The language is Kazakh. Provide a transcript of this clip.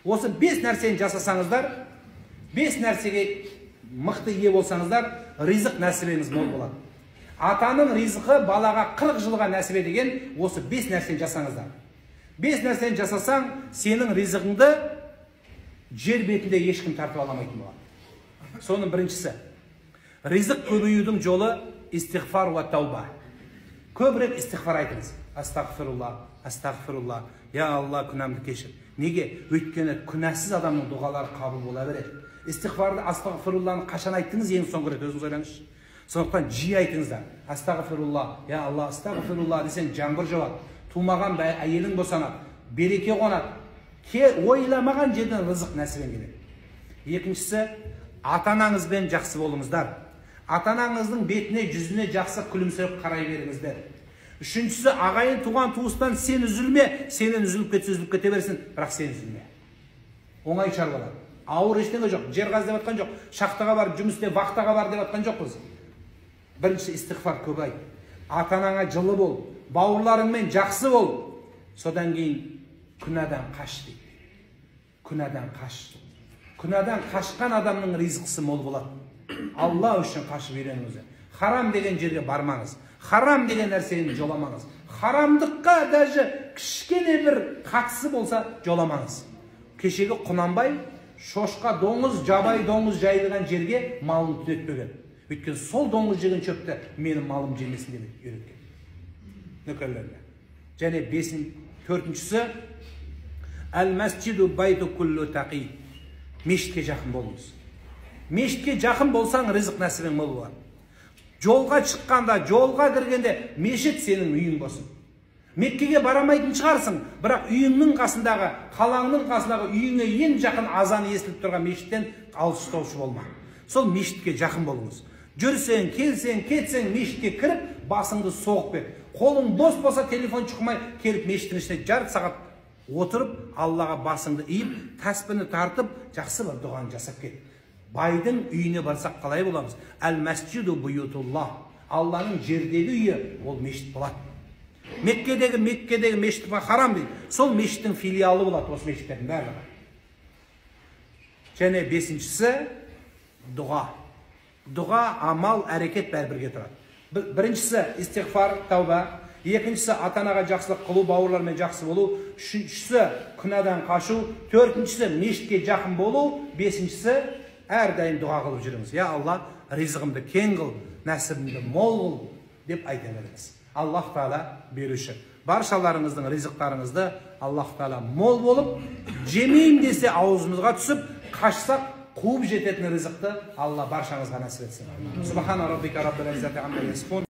Осы 5 нәрсені жасасаңыздар, 5 нәрсеге мықты ие болсаңыздар, ризық нәсібеңіз мол болады. Атаның ризқы балаға 40 жылға нәсібе деген осы 5 нәрсені жасаңыздар. 5 нәрсені жасасаң, сенің ризығыңды жер бетінде ешкім тартып ала алмайтын болады. Соның біріншісі, ризық көбеюдің жолы истиғфар уа тауба. Көбірек истиғфар айтыңыз. Астағфирулла, астағфирулла, я Алла, күнәмді кешір. Неге? Өйткені күнәсіз адамның дұғалары қабыл бола береді. Истиғфарды, астағфирулланы қашан айттыңыз ең соңғы рет, өзіңіз ойлаңызшы. Сондықтан жиі айтыңыздар. Астағфирулла, я Алла, астағфирулла десең жаңбыр жауады, тумаған әйелің босанады, береке қонады. Ойламаған жерден рызық нәсібен келеді. Екіншісі, ата-анаңызбен жақсы болыңыздар. Ата-анаңыздың бетіне, жүзіне жақсы күлімсіреп қарай беріңіздер. Үшіншісі, ағайын туған туыстан сен үзілме, сенен үзіліп кетсе үзіліп кете берсін, бірақ сен үзілме. Оңай шаруалар. Ауыр ештеңе жоқ, жер қаз деп жатқан жоқ, шахтаға барып жұмыс істе, вахтаға бар деп жатқан жоқпыз. Біріншісі, истиғфар көп айт. Ата-анаңа жылы бол, бауырларыңмен жақсы бол. Содан кейін күнәдан қаш дейді. Күнәдан қаш. Күнәдан қашқан адамның ризқысы мол болады. Алла үшін қашып үйреніңіздер. Харам деген жерге бармаңыз. Харам деген нәрсені жоламаңыз. Харамдыққа даже кішкене бір қатысы болса жоламаңыз. Кешегі Құнанбай шошқа доңыз, жабайы доңыз жайылған жерге малын түнетпеген. Өйткені сол доңыз жеген шөпті менің малым жемесін деп үйреткен нөкерлеріне. Және төртіншісі, әл-мәсжиду байту куллу тақи. Мешітке жақын болыңыз. Мешітке жақын болсаң, ризық нәсібің мол болады. Жолға шыққанда, жолға кіргенде мешіт сенің үйің болсын. Меккеге барамайтын шығарсың, бірақ үйіңнің қасындағы, қалаңның қасындағы үйіңе ең жақын азан естіліп тұрған мешіттен алыстаушы болма. Сол мешітке жақын болыңыз. Жүрсең, келсең, кетсең, мешітке кіріп, басыңды соғып кет. Қолың бос болса, телефон шықмай, келіп мешіттің ішіне жарты сағат отырып, Аллаға басыңды иіп, тәспіні тартып, жақсы бір дұғаны жасап кет. Байдың үйіне барсақ қалай боламыз? Әл-мәсжиду буютуллах. Алланың жердегі үйі ол мешіт болады. Меккедегі мешіт харам дейді. Сол мешіттің филиалы болады осы мешіттердің барлығы. Және бесіншісі дұға. Дұға, амал, әрекет бәрі бірге тұрады. Біріншісі истиғфар, тауба. Екіншісі ата-анаға жақсылық қылу, бауырлармен жақсы болу. Үшіншісі күнәдан қашу. Төртіншісі мешітке жақын болу. Бесіншісі әрдайым дұға қылып жүріңіз. Я Алла, ризығымды кең қыл, нәсібімді мол қыл деп айта беріңіз. Аллах Тағала беруші. Баршаларыңыздың ризықтарыңызды Аллах Тағала мол болып, жемеймін десе аузымызға түсіп, қашсақ қуып жететін ризықты Алла баршаңызға нәсіп етсін. Субхана раббика раббил иззати амма ясифун.